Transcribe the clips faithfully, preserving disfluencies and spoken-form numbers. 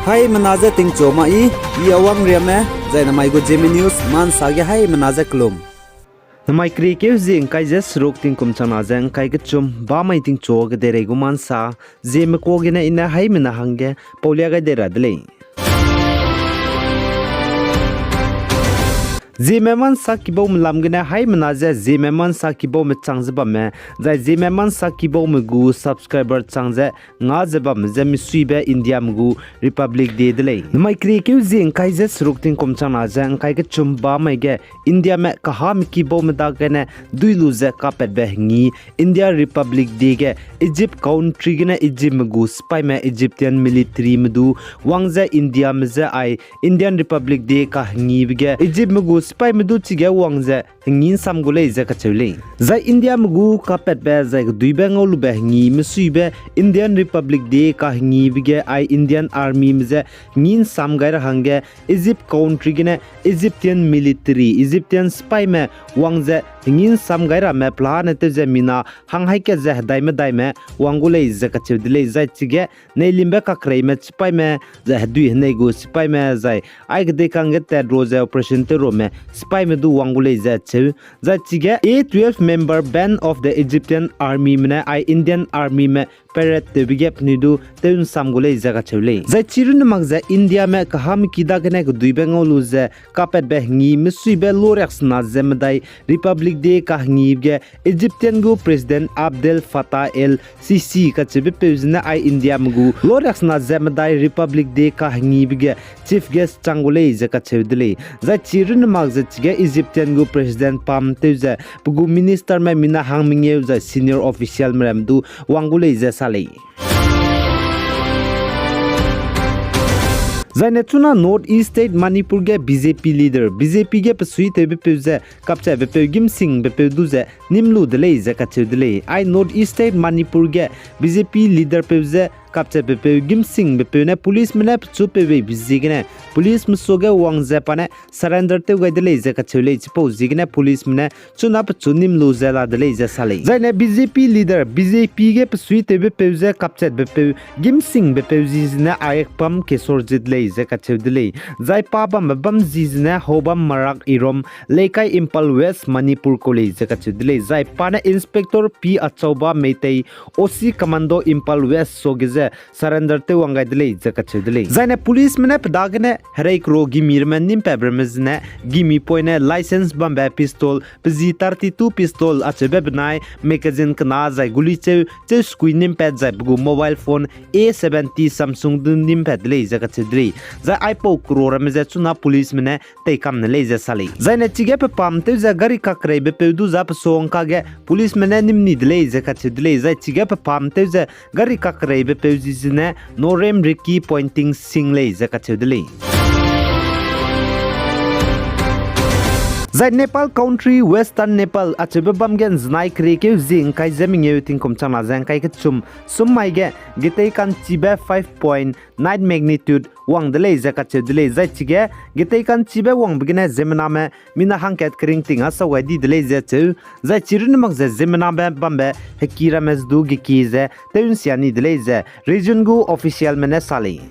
Haimena je tingchu ma i, i Awang Riame, zai namai gu Zeme News ma nsa ge haimena je kelum. Namai keriekeu zie ngkai ze seruk tingkum changna ze ngkai kechum bamai tingchu kedeirei gu ma nsa, Zeme kuâ gene i ne haimena hangge paulia gai dei ra de lei. Zeme ma nsa kibaume lam gene haimena ze Zeme ma nsa kibaume chang ze bamme, zai Zeme ma nsa kibaume gu subscriber chang ze nga ze bamme je misuibe Indiame gu Republic Day de lei. Namai keriekeu zie ngkai ze seruk tingkum changna ze ngkai kechum bamai ge Indiame kahame kibaume dagene dui lu ze kapatbe hengi India Republic Day ge Egypt country gene Egyptme gu sipaime Egyptian militaryme du wang ze Indiame je ai Indian Republic Day kahengibe ge Egyptme gu sipaime du chige wang ze hengi nsam gu lei ze kacheu lei. Zai Indiame gu kapatbe zai keduibe ngaulube hengi misuibe Indian Republic Day kahengibe ge ai Indian Armyme je hengi nsam gai ra hangge Egypt country gene Egyptian military, Egyptian sipaime wang ze hengi nsam gai ramme pelane tew ze mina hang haîkat ze hedai medaime wang gu lei ze kacheu de lei. Zai chige neilimbe kakreime sipaime, zai hedui henei gu sipaime, zai ai kedei kangge tat ro ze operation tew rame sipaime du wang gu lei ze cheu. Zai chige A twelve member band of the Egyptian Armyme ne ai Indian Armyme parade tewbe ge penui du tew nsam gu lei ze kacheu lei. Zai chi runne mak ze Indiame kahame ki dagene keduibe ngau lu ze kapatbe hengi misuibe loriaksena ze medai Republic Day kahengibe ge Egyptian gu President Abdel Fattah el-Sisi kacheube peu zene ai Indiame gu loriaksena ze medai Republic Day kahengibe ge chief guest chang gu lei ze kacheu de lei. Zai chi runne mak ze chige Egyptian gu President pam tew ze pe gu ministerme mina hang mengeu zai senior officialme ram du wang gu lei ze sa lei. Zaine chuna North East State Manipur ge B J P leader, B J P ge pesuitewbe peu ze kapchatbe peu Gimsingbe peu du ze nîm lu de lei ze kacheu de lei. Ai North East State Manipur ge B J P leader peu ze kapchatbe peu Gimsingbe peu ne policeme ne pechu peu beibe ziegene policeme suage wang ze pa ne surrender tew gai de lei ze kacheu lei. Chipau ziegene policeme ne chuna pechu nîm lu ze la de lei ze sa lei. Zaine B J P leader, B J P ge pesuitewbe peu ze kapchatbe peu Gimsingbe peu zi zene Ayakpam Kesorjit lei ze kacheu de lei. Zai pa bambe bam zi zene Hobam Marak Irom, Leikai Imphal West Manipur kau lei ze kacheu de lei. Zai pa ne Inspector P Achauba Meitei, O C Commando Imphal West suage ze surrender tew wang gai de lei ze kacheu de lei. Zaine policeme ne pe dagene herei kero gimi ramme nîm pabe ramme zene gimi poine license bambe pistol, pe zi thirty-two pistol acheube benai magazine kena zai guli cheu, cheu sekui nîm pat zai pe gu mobile phone A seventy Samsung du nîm pat de lei ze kacheu de lei. Zai aipau kero ramme ze chuna policeme ne teikam ne lei ze sa lei. Zaine chige pe pam tew ze gari kakreibe peu du za pe song kage policeme ne nîm ni de lei ze kacheu de lei. Zai chige pe pam tew ze gari kakreibe peu zi zene Norem Ricky Pointing Singh lei ze kacheu de lei. Zai Nepal country, Western Nepal acheube bam ge nzenai keriekeu zi ngkai ze mengeu tingkum changna ze ngkai kechum sum mai ge getei kanchibe five point nine magnitude wang de lei ze kacheu de lei. Zai chige getei kanchibe wangbe gene ziemmename mina hangkat kering ting a sau gai di de lei ze cheu. Zai chi runne mak ze ziemmename bambe heki ramme ze du geki ze tew nsia ni de lei ze region gu officialme ne sa lei.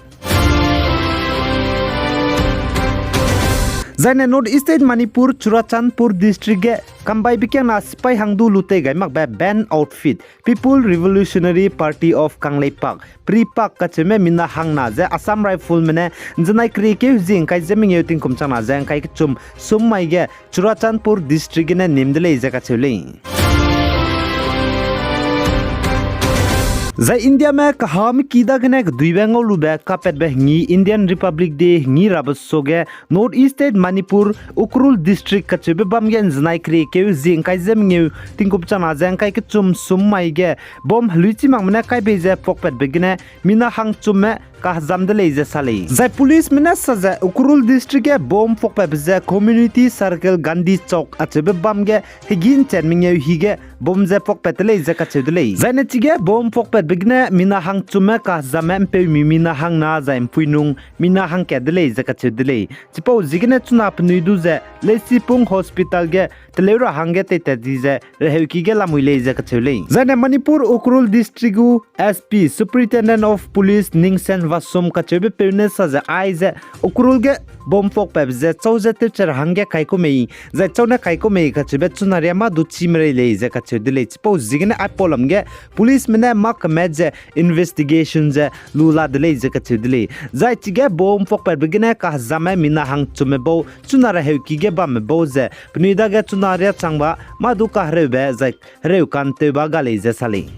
Zaine North East State Manipur, Churachandpur District ge kambaibe kiangna sipai hang du lu tei gai makbe band outfit People Revolutionary Party of Kangleipak, PREPAK kacheume mina hangna ze Assam Riflesme ne nzenai keriekeu zi ngkai ze mengeu tingkum changna ze ngkai kechum sum mai ge Churachandpur District gene nîm de lei ze kacheu lei. Zai Indiame kahame ki dagene keduibe ngaulube kapatbe hengi Indian Republic Day hengi rabe suage North East State Manipur, Ukhrul District kacheube bam ge nzenai keriekeu zi ngkai ze mengeu tingkum changna ze ngkai kechum sum mai ge bomb heluichi makme ne kai bei ze puakpatbe gene mina hangchumme kahezam de lei ze sa lei. Zai policeme ne sa ze Ukhrul District ge bomb puakpatbe ze Community Circle Gandhi Chowk acheube bam ge hegî nchat mengeu hige bomb ze puakpat de lei ze kacheu de lei. Zaine chige bomb puakpatbe gene mina hangchumme kahezamme mpeumi mina hangna zai mpuinung mina hangkat de lei ze kacheu de lei. Chipau ziegene chuna penui du ze Leisipung Hospital ge teleu ra hangge teitat di ze reheuki ge lamui lei ze kacheu lei. Zaine Manipur Ukhrul District gu S P, Superintendent of Police Ningsen Vasum kacheube peu ne sa ze aize Ukhrul ge bomb pakpatbe ze châu ze tewche ra hangge kaikau mei, zai châu ne kaikau mei kacheube chuna ria mâ du chî merei lei ze kacheu de lei. Chipau ziegene aipau lam ge policeme ne mâ kemet ze investigation ze lu la de lei ze kacheu de lei. Zai chige bomb pakpatbe gene kahezame mina hangchumme bau chuna reheuki ge bamme bau ze penui dage chuna ria changba mâ du kahereube zai hereu kantewba ga lei ze sa lei.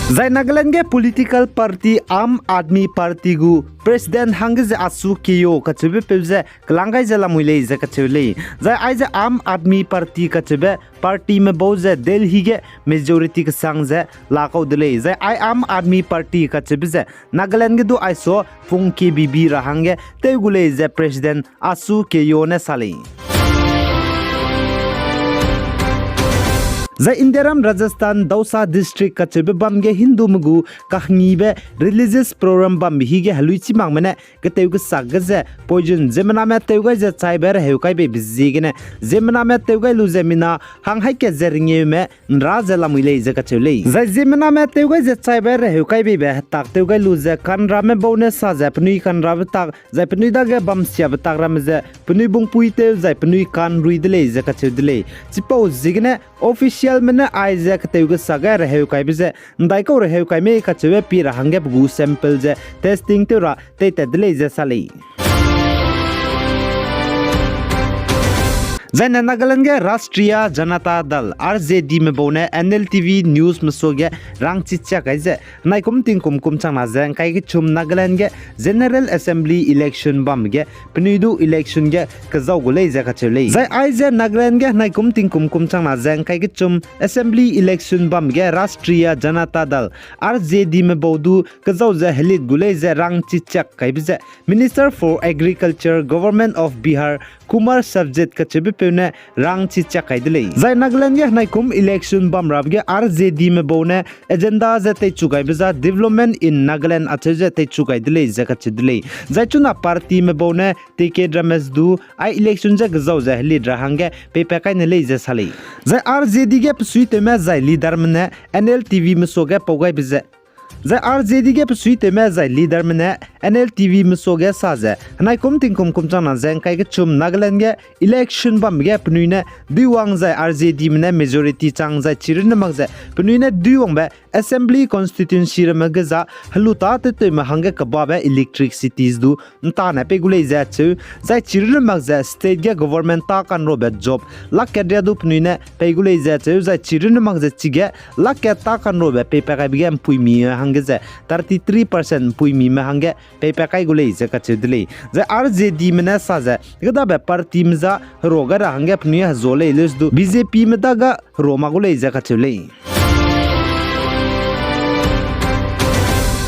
Zai Nagaland ge political party Aam Aadmi Party gu president hangge ze Asu Keyo kacheube peu ze kelang gai ze lamui lei ze kacheu lei. Zai aize Aam Aadmi Party kacheube partyme bau ze Delhi ge majority kesang ze lakau de lei. Zai ai Aam Aadmi Party kacheube ze Nagaland ge du aiso pung kebibi ra hangge tew gu lei ze president Asu Keyo ne sa lei. Zai Indiaram Rajasthan Dausa District kacheube bam ge Hindume gu kahngibe religious program bambe hige heluichi makme ne ketew kesak ge ze poison ziemmename tew gai ze chaibe reheu kai beibe ziegene ziemmename tew gai lu ze mina hang haî kat ze rengeume nra ze lamui lei ze kacheu lei. Zai ziemmename tew gai ze chaibe reheu kai beibe hetak tew gai lu ze kanrame bau ne sa ze penui kanrabe tak zai penui dage bamsiabe tak ramme ze penui bungpui tew zai penui kanrui de lei ze kacheu de lei. Chipau ziegene officialme ne aize ketew kesak ge reheu kaibe ze ndaikau reheu kai mei kacheube pie ra hangge pe gu sample ze testing tew ra teitat de lei ze sa lei. Zaine Nagaland ge Rashtriya Janata Dal, R J Dme bau ne N L T V newsme suage rangchichiak kai ze, naikum tingkum kum changna ze ngkai kechum Nagaland ge General Assembly election bam ge penui du election ge kezau gu lei ze kacheu lei. Zai aize Nagaland ge naikum tingkum kum changna ze ngkai kechum Assembly election bam ge Rashtriya Janata Dal, R J Dme bau du kezau ze helit gu lei ze rangchichiak kaibe ze Minister for Agriculture, Government of Bihar, Kumar Sarjit kacheube peu ne rangchichiak kai de lei. Zai Nagaland ge naikum election bam rabe ge R J Dme bau ne agenda ze teichu gaibe za Development in Nagaland acheu ze teichu gai de lei ze kacheu de lei. Zai chuna partyme bau ne ticket ramme du ai election ze kezau ze helit ra hangge peipat kai ne lei ze sa lei. Zai R J D ge pesuitewme zai leaderme ne N L T Vme suage pau gaibe ze Zai R J D ge pesuitewme zai leaderme ne N L T Vme suage sa ze, henaikum tingkum kum changna ze ngkai kechum Nagaland ge election bambe ge penui ne duiwang zai R J Dme ne majority chang zai chirunne mak ze penui ne duiwangbe Assembly constituency ramme ge za helu tâ tewtewme hangge kebabe electricities du ntane pei gu lei ze cheu, zai chirunne mak ze state ge government tâ kanrobe job lak kat ria du penui ne pei gu lei ze cheu, zai chirunne mak ze chige lak kat tâ kanrobe peipat kaibe ge mpuimi hangge ze thirty three percent mpuimime hangge peipat kai gu lei ze kacheu de lei. Zai R J Dme ne sa ze, kêdabe partyme za herua gai ra hangge penui hezua lei leuse du B J Pme dage herua mak gu lei ze kacheu lei.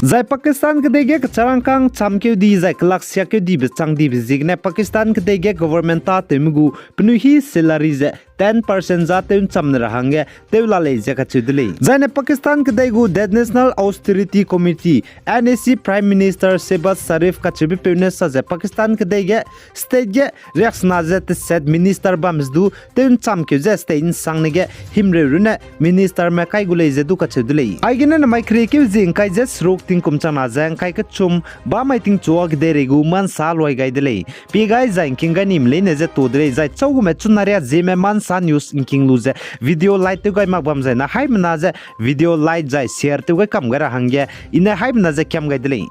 Zai Pakistan kedei ge kecharangkâng chamkeu di zai kelaksiakeu dibe chang dibe ziegene Pakistan kedei ge government tâtewme gu penui hî salary ze ten percent za tew nchamne ra hangge tew la lei ze kacheu de lei. Zaine Pakistan kedei gu The National Austerity Committee, N A C, Prime Minister Shehbaz Sharif kacheubepeu ne sa ze Pakistan kedei ge state ge riaksena ze teset minister bam ze du tew nchamkeu ze state nsangne ge himreu runne ministerme kai gu lei ze du kacheu de lei. Aigene namai keriekeu zie ngkai ze seruk tingkum changna ze ngkai kechum bamai tingchua kedeirei gu mansa luai gai de lei. Pie gai zai ngking gai nime leine ze tu de lei, zai châugume chunaria Zeme Mansa News ngking lu ze video like tew gai mak bam zai na haimena ze video like zai share tew gai kam gai ra hangge i ne haimena ze kiam gai de lei.